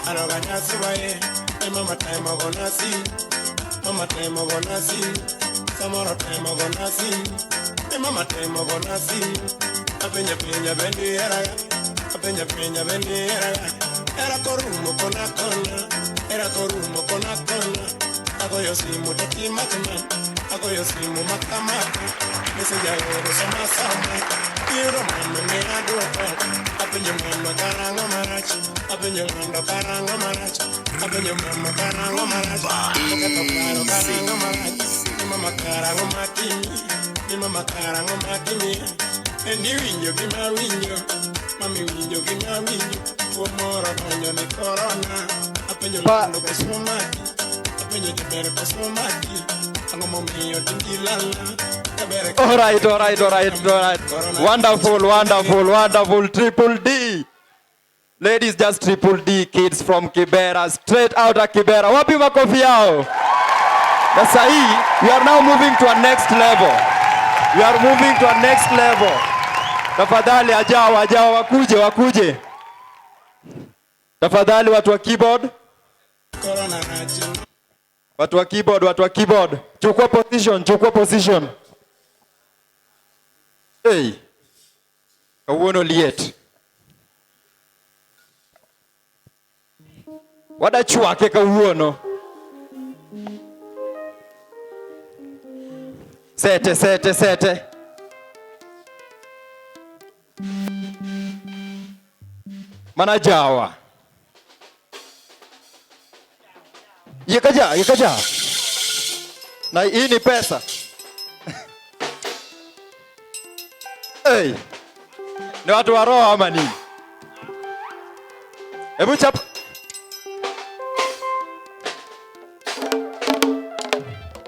Anoga nyasi wae, e mama temo gona si. Mama temo gona si. Samoro temo gona si. E mama temo gona si. Apenja penja bendi eraga. Apenja penja bendi eraga. Era korumo kona kona. Era korumo kona kona. Agoyo simu tati matma. Agoyo simu makamaka. Message aoro sama sama. Iro mama ne aduoko. Apenjo mama karang'o marach. Apenjo ng'ando karang'o marach. Apenjo mama karang'o marach. Oketho paro karang'o marach. Ni mama karang'o matimi. Ni mama karang'o matimi. Endi winjo gima winjo. Mami winjo gima winjo. Tuo moro donjo ni korona. Apenjo ng'ando koso maki. Apenjo jaber koso maki. Ang'o momiyo tindi lala. Jaber All right, all right, all right, all right. Wonderful, wonderful, wonderful. Triple D. Ladies, just Triple D kids from Kibera, straight out of Kibera. Wapi makofi yao? Na sahi, we are now moving to a next level. We are moving to a next level. Tafadhali ajao, ajao, wakuje, wakuje. Tafadhali watu wa keyboard. Corona rach. Watu wa keyboard, watu wa keyboard. Chukua position, chukua position. Hey. Kawuono liet. Wadachwake kawuono. Sete, sete, sete. Mana jawa. Yekaja, yekaja. Na hii ni pesa. Hey. Ni watu wa roho ama nini? Hebu chap.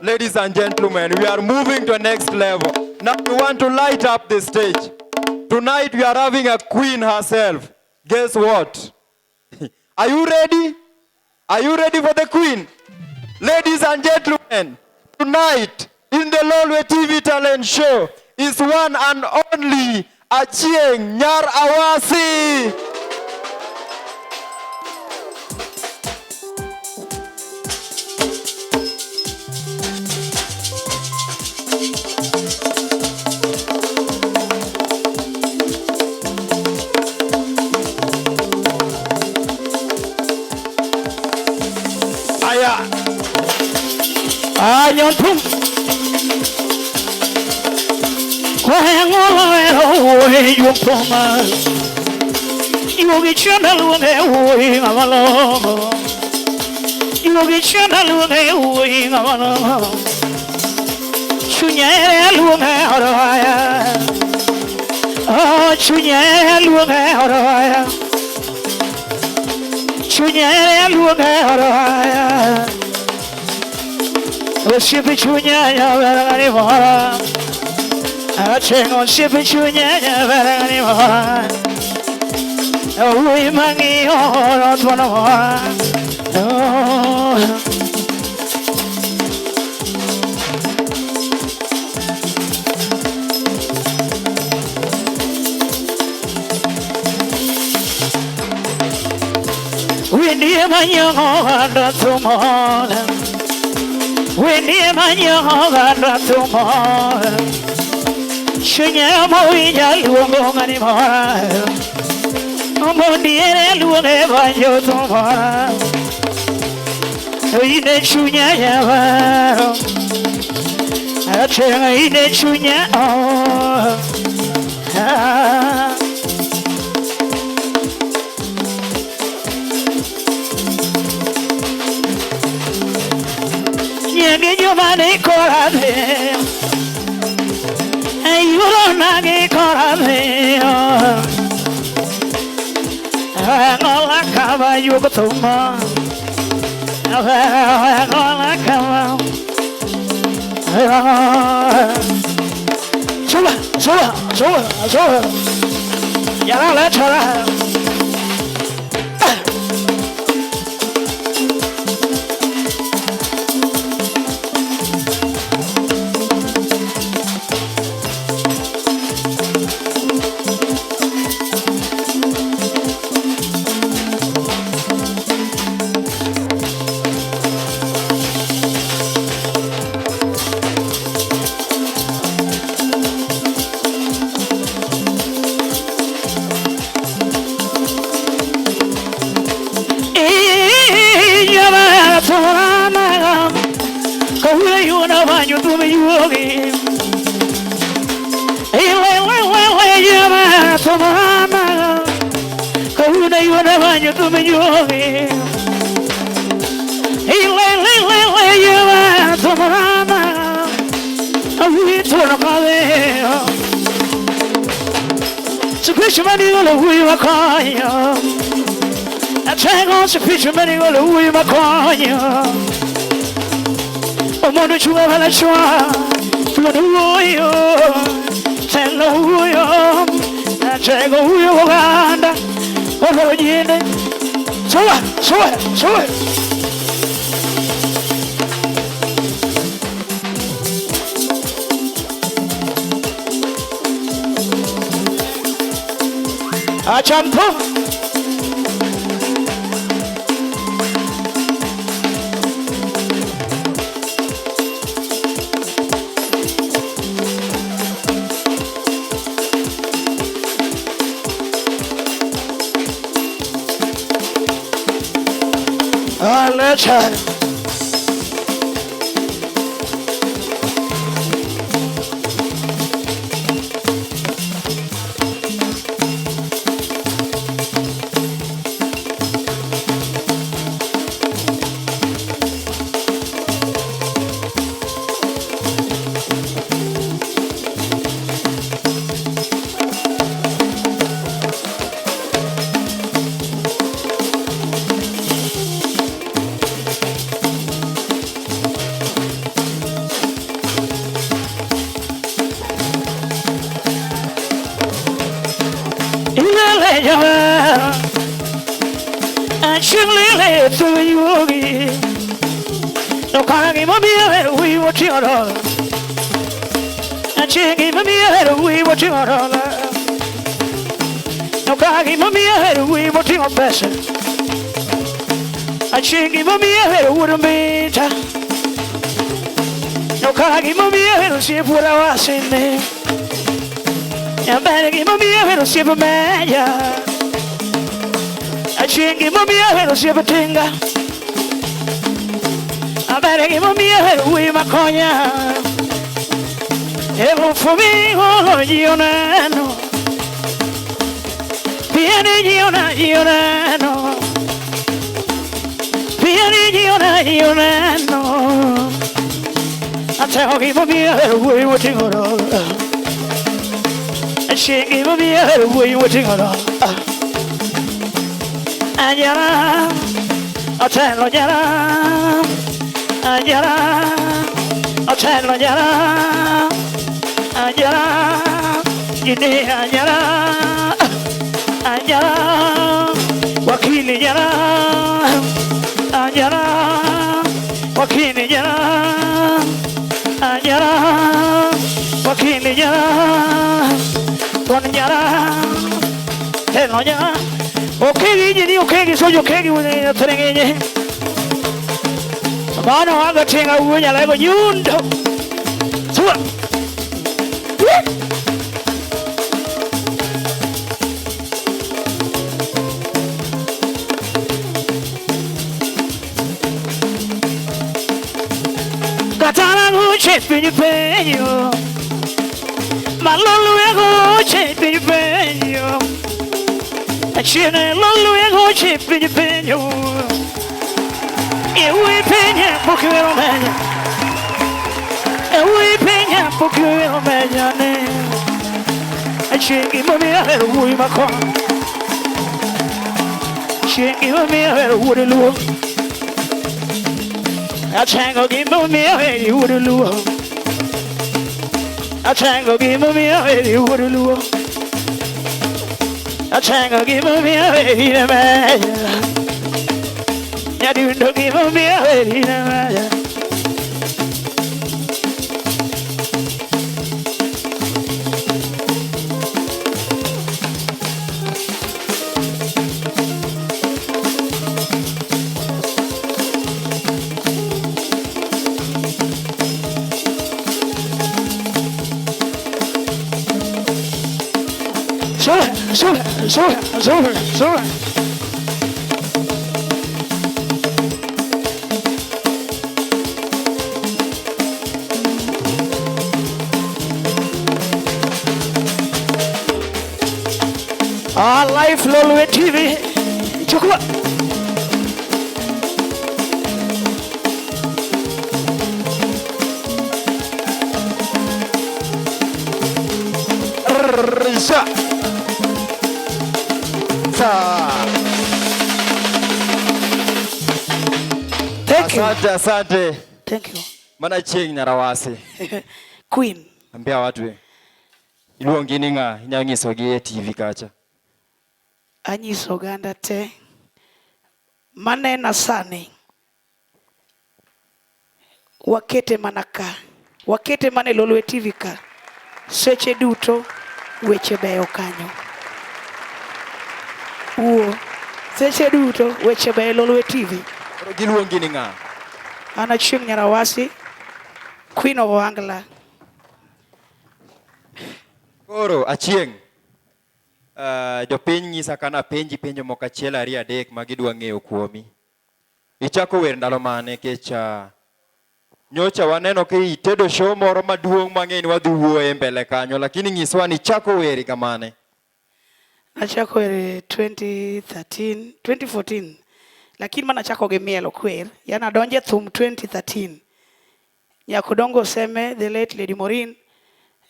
Ladies and gentlemen, we are moving to the next level. Now we want to light up the stage. Tonight we are having a queen herself. Guess what? Are you ready? Are you ready for the queen? Ladies and gentlemen, tonight in the Lolwe TV Talent Show is one and only Achieng Nyar Awasi. Aya. Anyantum. thum yuogi. Ile thumana. Kauna yuona banyo thum yuogi. Ile thumana. Awito no kaveo. Sufficiently all we makaya. Atengo sufficiently all we makaya. Omono chua vala chua. Tuno yo. Telo yo. Atengo yo ganda. Ono yende. Sua, sua, sua. Achampo. Alecha. Live Lolwe TV. Chukua. Sha. Sa. Thank you. Asante, asante. Thank you. Mana chieng' Nyarawasi. Queen. Ambia watu we. Iluongi ni ng'a? Inyalo nyisogi e TV kacha. Anyiso oganda te manena sani wakete mana ka wakete mana e Lolwe TV ka seche duto weche beyo kanyo wuo seche duto weche beyo e Lolwe TV. Koro giluongi ni ng'a? An Achieng' Nyarawasi, Queen of Ohangla. Koro Achieng', jopiny nyisa kana penji penjo moko achiel ariyo adek ma gidwa ng'eyo kuomi. Ichako wer ndalo mane kech nyocha waneno ka itedo show moro maduong' mang'eny wadhi wuoye mbele kanyo lakini nyiswa ni ichako wer higa mane? Nachako wer 2013, 2014. Lakini mana chako gi miel ok wer. Yani adonjo e thum 2013. Nyakodongo Seme, the late Lady Maureen,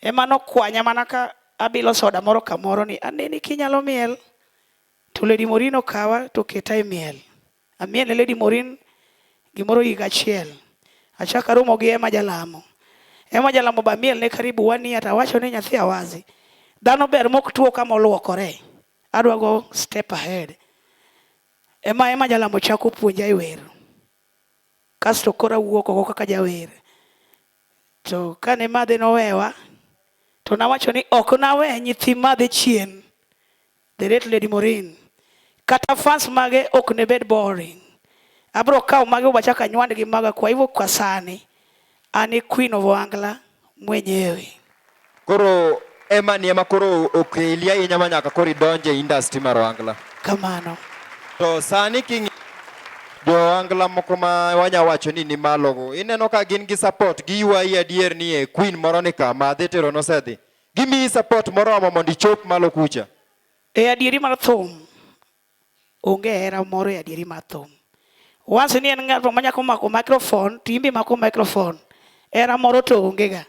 ema nokwanya mana ka abilo soda moro kamoro ni aneni kinyalo miel. To Lady Maureen okawa to oketa e miel. Amiel ne Lady Maureen gimoro higa achiel. Achako aromo gi Emma Jalamo. Emma Jalamo ba miel ne karibu one year tawacho ni nyathi awazi. Dhano ber mok tuo kama oluokore. Adwa go step ahead. Ema Emma Jalamo chako puonja e wer. Kasto koro awuok oko kaka jawer. To kane madhe nowewa, to nawacho ni ok nawe nyithi madhe chien. The late Lady Maureen. Kata fans mage ok ne bed boring. Abro kawo mage bachaka nywand gi maga kwa hivyo kwa sani ani Queen of Ohangla mwenyewe. Koro Emma ni ema koro okeli ahinya ma nyaka koro idonje e industry mar Ohangla. Kamano. To sani king'iyo jo Ohangla moko ma wanya wacho ni ni malo go, ineno ka gin gi support, giywayi adier ni e queen moro ni ka madhe tero nosedhi. Gimiyi support moromo mondo ichop malo kucha. E adieri mar thum, onge hera moro e adieri mar thum. Once ni en ng'ato manyako mako microphone, to in be imako microphone. Hera moro to onge ga.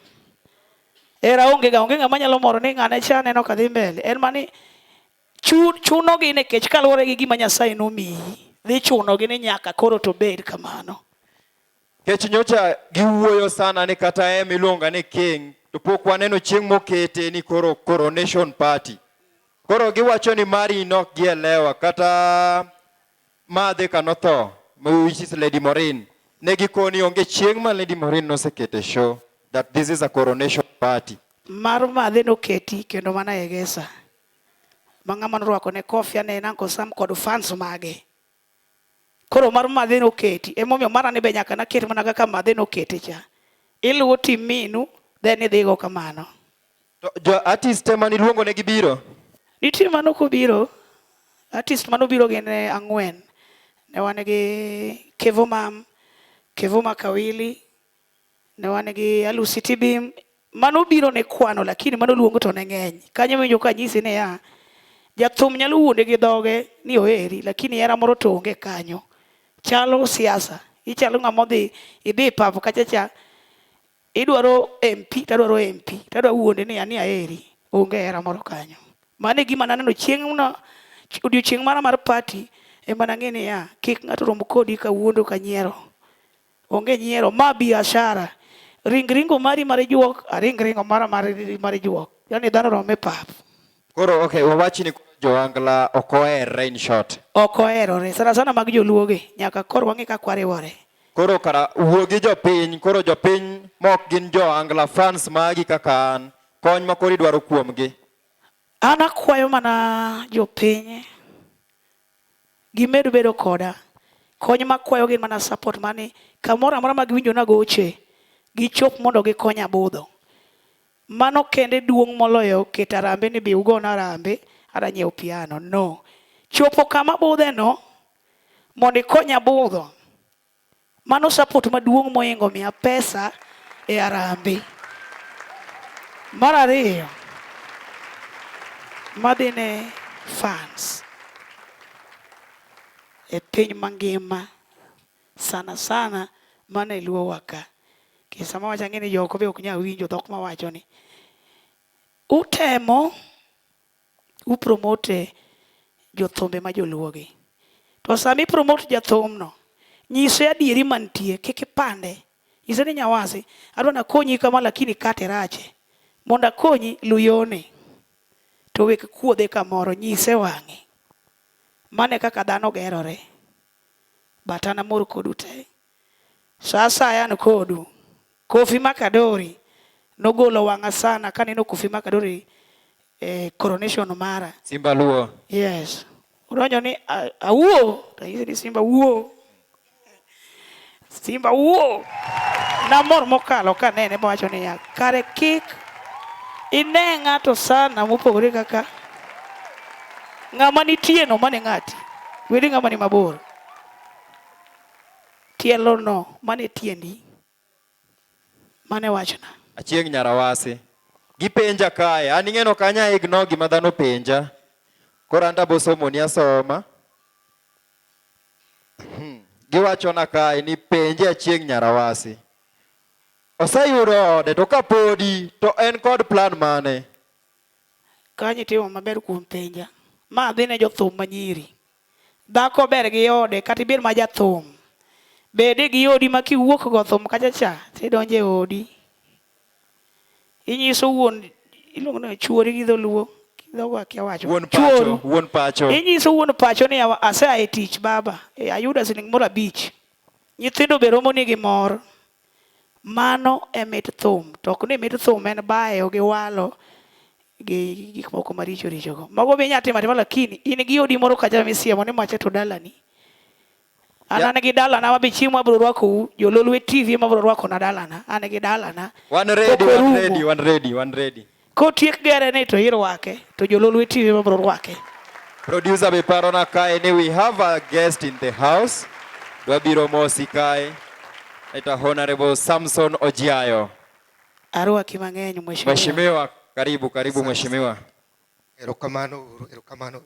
Hera onge ga, onge ng'ama nyalo moro ni ng'ane cha aneno ka dhi mbele. En mani chunogi nikech kaluwore gi gima Nyasaye nomiyi, dhi chunogi ni nyaka koro to bed kamano. Kech nyocha giwuoyo sana ni kata em iluonga ni king, to pok waneno chieng' mokete ni koro coronation party. Koro giwacho ni mari nok gielewa kata madhe kanotho, which is Lady Maureen. Ne gikoni onge chieng' ma Lady Maureen nosekete show that this is a coronation party. Mar madhe noketi kendo mana e Egesa. Ma ng'ama norwako ne kofia ne en Uncle Sam kod fans mage. Koro mar madhe noketi. Emomiyo mara ni be nyaka naket mana kaka madhe nokete cha. Iluwo tim minu, then idhigo kamano. To jo artist ema niluongo ne gibiro? Nitie mano kobiro. Artist manobiro gin ang'wen. Ne wan gi Kevo Mam, Kevo Makawili, ne wan gi Alusi Tibim. Mano biro ne kwano lakini mano luongo to ne ng'eny. Kanyo winjo ka nyisi niya, jathum nyalo wuonde gi dhoge ni oheri lakini hera moro to onge kanyo. Chalo siasa. Ichalo ng'ama odhi idhi pap kacha cha idwaro MP tadwaro MP tadwa wuonde ni ani aheri. Onge hera moro kanyo. Mano e gima naneno chieng' no odiochieng' mara mar party ema nang'e niya kik ng'ato rom kodi ka wuondo ka nyiero. Onge nyiero, ma biashara. Ring ringo mari mar juok, aring ringo mara mar juok. Yani dhano rom e pap. Koro okay, wawach ni jo Ohangla ok oherre in short. Ok oherore. Sana sana mag joluogi. Nyaka koro wang'e kaka wariwore. Koro kara wuo gi jopiny, koro jopiny mok gin jo Ohangla fans magi kaka an, kony ma koro idwaro kuomgi. An akwayo mana jopiny gimed bedo koda. Kony makwayo gin mana support mani kamoro amora ma giwinjo nagoche, gichop mondo gikonya budho. Mano kende duong' moloyo keto arambe ni bi ugona arambe adwa nyiewo piano. No. Chopo kama budhe no mondo ikonya budho. Mano support maduong' mohingo miya pesa e arambe. Mar ariyo, madhi ne Fans e piny mangima sana sana mana e luowa ka. Nikech sama awacho ang'e ni joko be ok nyal winjo dhok mawacho ni. Utemo u promote jothumbe ma joluo gi. To sama i promote jathum no, nyise adieri mantie, kik ipande. Nyise ni nyawasi, adwa nakonyi kama lakini kate rache. Mondo akonyi, lu yone. To wek kuodhe kamoro, nyise wang'e. Mano e kaka dhano gerore. But an amor kodu te. Sa asaya an kodu. Kofi Makadori nogolo wang'a sana kaneno Kofi Makadori e coronation mara. Simba Luo. Yes. Odonjo ni awuo, to anyise ni Simba wuo. Simba wuo. Namor mokalo kanene mawacho niya, kare kik ine ng'ato sana mopogore kaka ng'ama nitie no mane ng'ati. Wedi ng'ama ni mabor. Tielo no mane tiendi. Mane wachna. Achieng' Nyarawasi. Gipenja kae, an ing'eno ok anya ignore gima dhano penja. Koro an to abosomoni asoma. Giwachona kae ni penje Achieng' Nyarawasi. Oseyudo ode to kapodi to en kod plan mane? Kanyo itimo maber kuom penja. Ma dhi ne jothum manyiri. Dhako ber gi ode kata ibed ma jathum. Bede gi odi ma kiwuok go thum kacha cha tidonjo e odi. Inyiso wuon iluongo ni chuori gi dholuo. Dhogo akia wacho. Wuon pacho, wuon pacho. Inyiso wuon pacho ni asea e tich baba. E, ayudo siling moro abich. Nyithindo be romo ni gi mor. Mano e mit thum. To ok ni mit thum en bayo gi walo gi gik moko maricho richo go. Mago be inya timo atima lakini in gi odi moro kacha misiemo ni macha to dalani. An an gi dalana ma be chieng' mabiro rwakou, jololwe TV ema biro rwakona dalana. An gi dalana. Wan ready, wan ready, wan ready, wan ready. Kotiek gere ni to irwake, to jololwe TV ema biro rwake. Producer be parona kae ni we have a guest in the house. Dwabiro mosi kae. Eta Honorable Samson Ojiayo. Arwaki mang'eny mheshimiwa. Mheshimiwa, karibu karibu mheshimiwa. Erokamano uru, erokamano.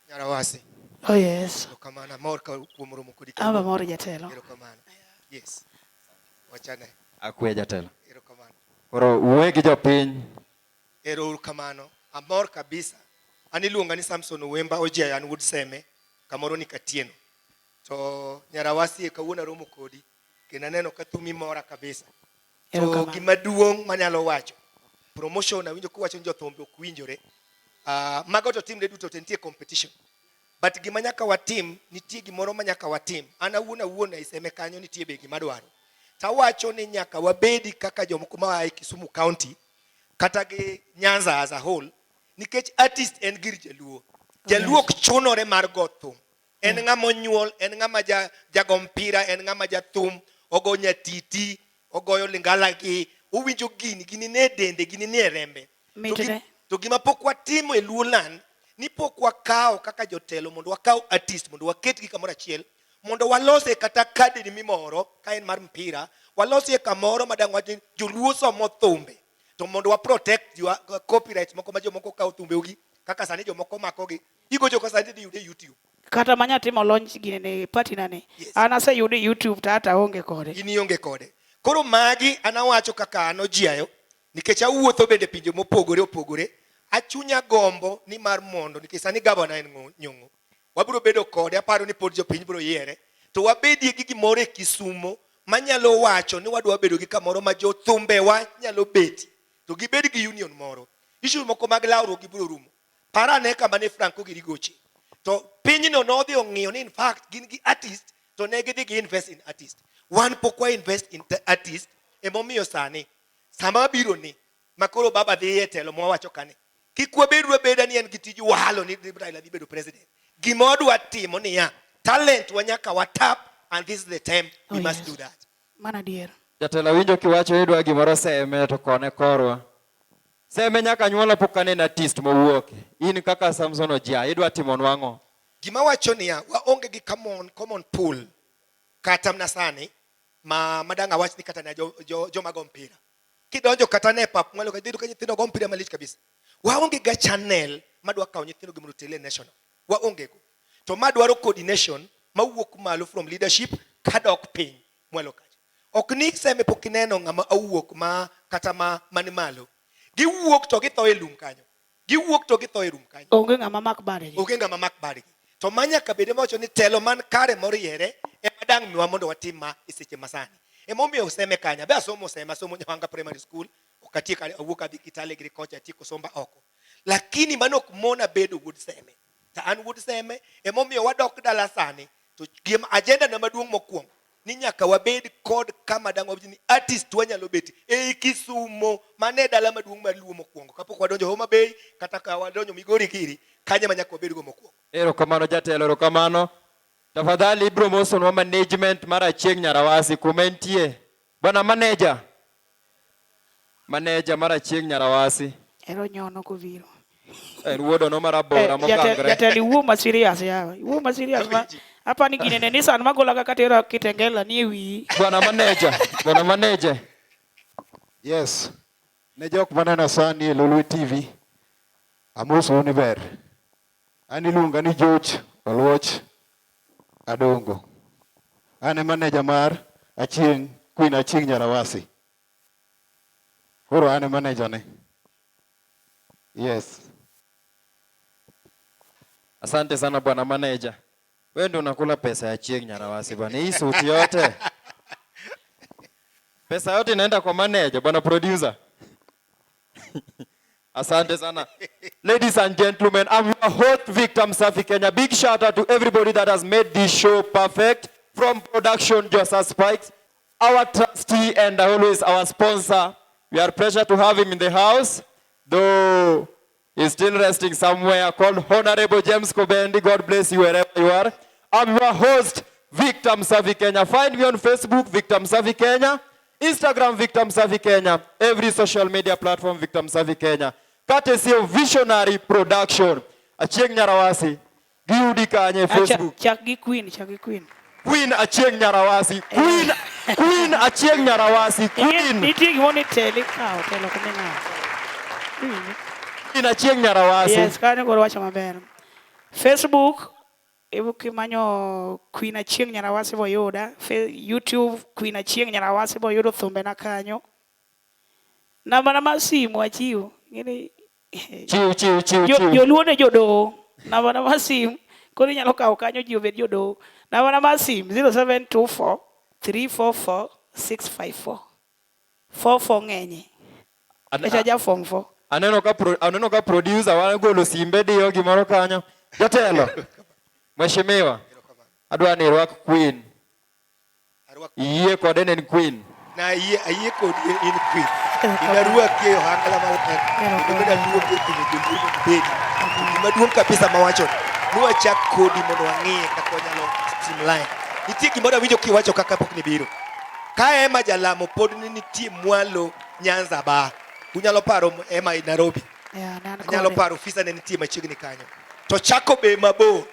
Nyarawasi. Oh yes. Erokamano, amor ka kuom romo kodi. Amba mor jatelo. Erokamano. Yes. Wachane. Akwe jatelo. Erokamano. Koro wuoye gi jopiny. Erokamano. Amor kabisa. An iluonga ni Samson Owemba Ojiayo, an wuod Seme, kamoro ni Katieno. To Nyarawasi kawuono aromo kodi kendo aneno ka thumi mora kabisa. To Erokamano. gima duong' manyalo wacho, promotion awinjo kiwacho ni jothumbe ok winjore. Mago to timre duto te nitie competition. But gima nyaka watim, nitie gimoro ma nyaka watim. An awuon awuon e Seme kanyo nitie be gima dwaro. Tawacho ni nyaka wabedi kaka jomoko ma e Kisumu County kata gi Nyanza as a whole, nikech artist en gir jaluo. Jaluo ok chunore mar go thum. En ng'ama onyuol, en ng'ama jago mpira, en ng'ama jathum, ogo nyatiti, ogoyo lingala gi, owinjo gini, gini ne dende, gini ne rembe. Mitne. To gima pok watimo e Luo land, ni pok wakawo kaka jotelo mondo wakaw artist mondo waketgi kamoro achiel, mondo walose kata academy moro, ka en mar mpira, walose kamoro ma dang' wach ni joluo somo thumbe. To mondo wa protect your copyright moko ma jomoko kawo thumbeugi, kaka sani jomoko makogi, igocho ka sani tidhi yude e YouTube. Kata manya timo launch gine ne party na ni. Yes. An aseyude e YouTube to hata aonge kode. In ionge kode. Koro magi an awacho kaka an Ojiayo, nikech awuotho bende pinje mopogore opogore, achunya gombo ni mar mondo, nikech sani gavana en Nyong'o, wabiro bedo kode, aparo ni pod jopiny biro yiere, to wabedie gi gimoro e Kisumo manyalo wacho ni wadwa bedo gi kamoro ma jothumbewa nyalo beti, to gibed gi union moro. Issue moko mag lawruok gi biro rumo. Par ane kama ne Franco giri goche. To pinyno nodhi ong'iyo ni in fact gin gi artist to ne gidhi gi invest in artist. Wan pok wa invest in artist, emomiyo sani sama biro ni makoro baba dhi e telo mwawacho kane, kik wabed wabeda ni en gi tij walo ni Raila dhi bedo president. Gima wadwa timo niya, talent wa nyaka watap, and this is the time we Oh, must yes. do that. Mano adier. Jatelo awinjo kiwacho idwa gimoro Seme to kone korwa. Seme nyaka nyuola pok aneno artist mowuok. In kaka Samson Ojiayo idwa timonwa ang'o? Gima wacho niya, waonge gi common pool kata mana sani ma madang' awach ni kata na joma go mpira. Kidonjo kata ne pap mwalo ka, iyudo ka nyithindo go mpira malich kabisa. Waonge ga channel madwa kawo nyithindo gi mondo otel e national. Waonge go. To ma dwaro coordination mawuok malo from leadership kadok piny mwalo kacha. Ok ni seme pok ineno ng'ama owuok ma kata ma man malo. Giwuok to githo e lum kanyo. Giwuok to githo e lum kanyo. Onge ng'ama mak badgi. Onge ng'ama mak badgi. To ma nyaka bede mawacho ni telo man kare moriere ema dang' miwa mondo watim ma e seche masani. Emomiyo Seme kanya. Be asomo Seme, asomo Nyawanga Primary School, ok atiek awuok adhi Kitale giri kocha atieko somba oko. Lakini mano ok mona bedo wuod Seme. To an wuod Seme, emomiyo wadok dala sani. To gima agenda na maduong' mokwongo ni nyaka wabed kod kama dang' wawinj ni artist wanyalo bet ei Kisumo mane dala maduong' mar Luo mokwongo kapok wadonjo Homa Bay kata ka wadonjo Migori giri kanye ma nyaka wabedgo mokwongo. Erokamano jatelo, erokamano. Tafadhali ibro mosonwa management mar Achieng' Nyarawasi kuma entie. Bwana manager. Manager mar Achieng' Nyarawasi. Ero nyono kobiro. En wuodono marabora Eh, mokangre. Jatelo iwuo ma serious yawa. Iwuo ma serious ma apa ni gine ne Nissan magola kaka tera Kitengela ni e wiyi. Bwana manager, bwana manager. Yes. Ne jok maneno sani e Lolwe TV, amosou ni ber. An iluonga ni George Oluoch Adongo. An e manager mar Achieng' Queen Achieng' Nyarawasi. Koro an e manager ne. Yes. Asante sana bwana manager. Wewe ndio unakula pesa ya Achieng' Nyarawasi bwana. Hii suti yote. Pesa yote inaenda kwa manager, bwana producer. Asante sana. Ladies and gentlemen, I'm your host Victor Msafi Kenya. Big shout out to everybody that has made this show perfect. From production, Joseph Spikes, our trustee and always our sponsor. We are pleasure to have him in the house, though he's still resting somewhere called Honorable James Kobendi. God bless you wherever you are. I'm your host, Victor Msafi Kenya. Find me on Facebook, Victor Msafi Kenya. Instagram, Victor Msafi Kenya. Every social media platform, Victor Msafi Kenya. Courtesy of Visionary Production. Achieng' Nyarawasi. Giyudi kanye Facebook. Chak gi Queen, chak gi Queen. Queen Achieng' Nyarawasi. Queen, Queen Achieng' Nyarawasi. Queen. Nitie gimoro ni telo ikawo, telo ok mi ng'ato. Iwinjo? Queen Achieng' Nyarawasi. Yes, kanyo koro wacho maber. Facebook kimanyo Queen Achieng' Nyarawasi boyuda. YouTube Queen Achieng' Nyarawasi boyudo thumbena kanyo. Namba na mar simu achiwo. Ng'eni Chiw, chiw, chiw, chiw. Joluo ne jodoho. Namba na mar simu koro inyalo kawo kanyo ji obed jodoho. Namba na mar simu 0724 344 654. 44 ng'enye. Nikech aja form 4. Aneno ka producer wagolo simbe diyo gimoro kanyo. Jatelo. Mheshimiwa. Adwa ni irwak Queen. Iyie kode ne en Queen. Na ayie kodi in Queen. Inarwaki e ohangla maler. Kendo bende aluoki e pinje joluo mondo ibedi. Gima duong' kabisa mawacho ni wachak kodi mondo wang'iye kaka wanyalo streamline. Nitie gimoro awinjo kiwacho kaka pok nibiro. Ka Emma Jalamo pod ne nitie mwalo Nyanza ba. Unyalo paro Emma e Nairobi. Yeah, ne an Anyalo kode. paro ofisa ne nitie machiegni kanyo. To chako be mabor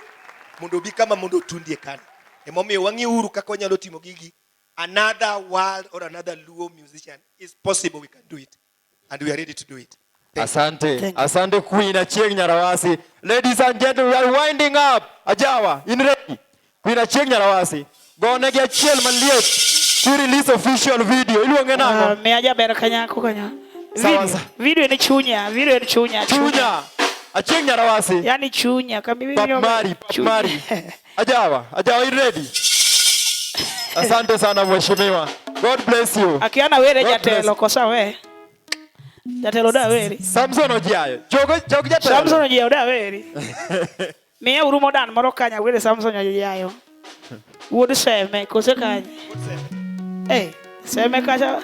mondo obi kama mondo otundie kanyo. Emomiyo wang'iuru kaka wanyalo timo gigi. Another world or another Luo musician is possible, we can do it. And we are ready to do it. Thank you. Asante. Thank you. Asante Queen Achieng' Nyarawasi. Ladies and gentlemen, we are winding up. Ajawa, in ready. Queen Achieng' Nyarawasi. Gone gi achiel maliet. To release official video. Iluonge nang'o? Miya jaber kanyako kanyo. Sawa, Video, sawa. video ni chunya, video ni chunya, Chunya. Achieng' Nyarawasi. Yani chunya kama Pap Mari, Pap Mari. Ajawa, Ajawa, you ready? Asante sana mheshimiwa. God bless you. Akiana were God bless. jatelo kosa we. Jatelo da weri. Samson Ojiayo. Jogo jog jatelo. Samson Ojiayo da weri. Miya uru modan moro kanya were Samson Ojiayo. Wuod Seme kose kanye. Eh, Seme kacha.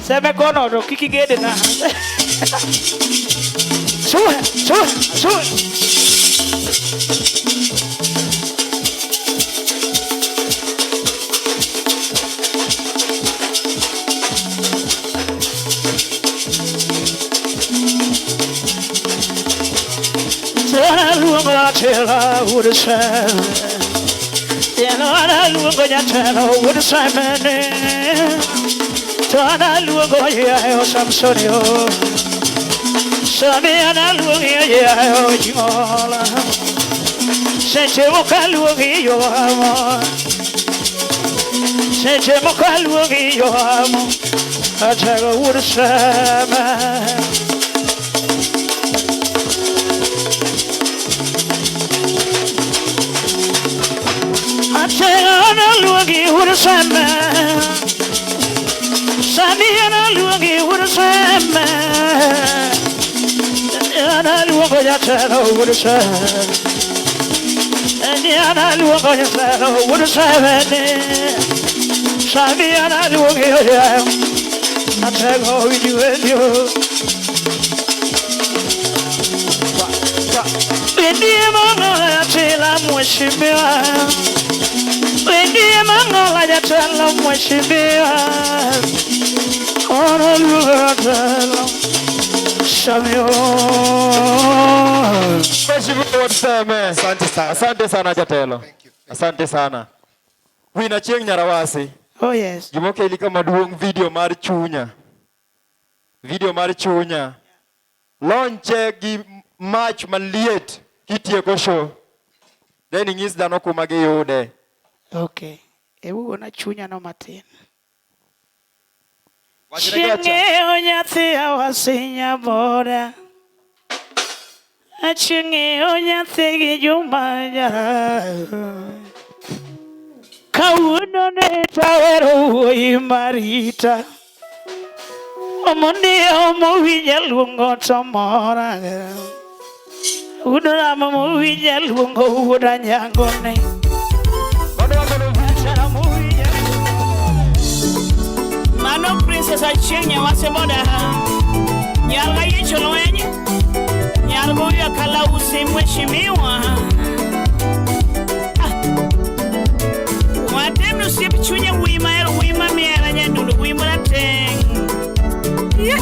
Seme kono to kik igede na. Sue, sue, sue. Luongo tela wuod Seme. Tena luongo jatelo wuod Seme. Tena luongo yayo Samson yo. Sami analuongi yayo chingola. Seche moko aluongi ywamo. Seche moko aluongi ywamo. Atego wuod Seme. Atego analuongi wuod Seme. Sami analuongi wuod Seme. Analuongo jatelo wuod Seme. Analuongo jatelo wuod Seme. Sami analuongi yayo. Atego winjo. Ndiye mang'ola jatelo mheshimiwa. Ndiye mang'ola jatelo mheshimiwa. Analuongo jatelo. Shamio. Mheshimiwa Wuod Seme. Asante sana. Asante sana jatelo. Thank you. Asante sana. Wina Chieng' Nyarawasi. Oh yes. Gimokeli ka maduong' video mar chunya. Video mar chunya. Launche gi mach maliet kitieko show. Then inyis dhano kuma giyude. Okay. Ebu gona chunya no matin. Wachne gacha. Chieng' nyathi awasinya boda. Chieng' nyathi gi Juma nyara. Kawuono ne tawero wuoyi marita. Omondi omo winja luongo to mora. Wuod ramo mowinja luongo wuod anyango ne. Mano Princess Achieng' Nyawase Boda. Nyar Gayicho Lweny. Nyar Goyo Kalausi Mheshimiwa. Ah. Watemno siep chunya wuoyi mahero wuoyi mamiera nyadundo wuoyi marateng'. Yeah.